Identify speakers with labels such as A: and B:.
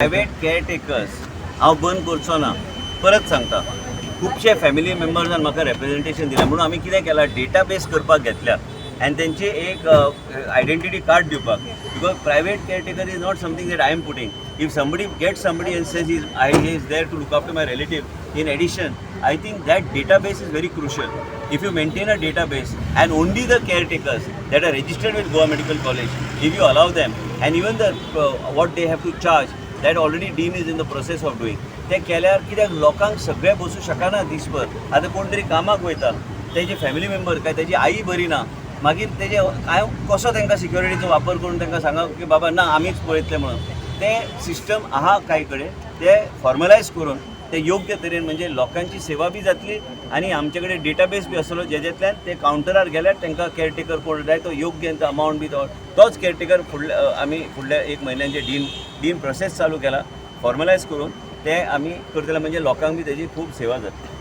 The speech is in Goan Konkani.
A: प्रायवेट केअरटेकर्स हांव बंद करचो ना. परत सांगता, खुबशे फॅमिली मेंबर्सान म्हाका रेप्रेजेंटेशन दिलां म्हणून आमी कितें केलां, डेटाबेस करपाक घेतल्या आनी तेंची एक आयडेंटिटी कार्ड दिवपाक, because private caretaker is not something that I am putting. If somebody get somebody and says is I is there to look after my relative, in addition, I think that database is very crucial. If you maintain a database and only the caretakers that are registered with Goa Medical College, if you allow them, and even the what they have to charge, that already dean is in the process of doing. ते केल्यार कित्याक लोकांक सगळे बसूं शकना दीसभर. आतां कोण तरी कामाक वयता, तेजे फॅमिली मेंबर काय तेजी आई बरी ना, मागीर तेजे हांव कसो तांकां सिक्युरिटीचो वापर करून तांकां सांगप की बाबा ना, आमीच पळयतले म्हणून. ते सिस्टम आहा कांय कडेन, ते फॉर्मलायज करून ते योग्य तरेन, म्हणजे लोकांची सेवा बी जातली आनी आमचे कडेन डेटाबेस बी आसतलो, जेज्यांतल्यान ते कावंटरार गेल्यार तांकां केअरटेकर कोण जाय तो योग्य अमावंट बी तो तोच केअरटेकर. फुडल्या आमी फुडल्या एक म्हयन्याचे डीन डीन प्रोसेस चालू केला, फॉर्मलायज करून ते आमी करतले, म्हणजे लोकांक बी तेजी खूब सेवा जातली.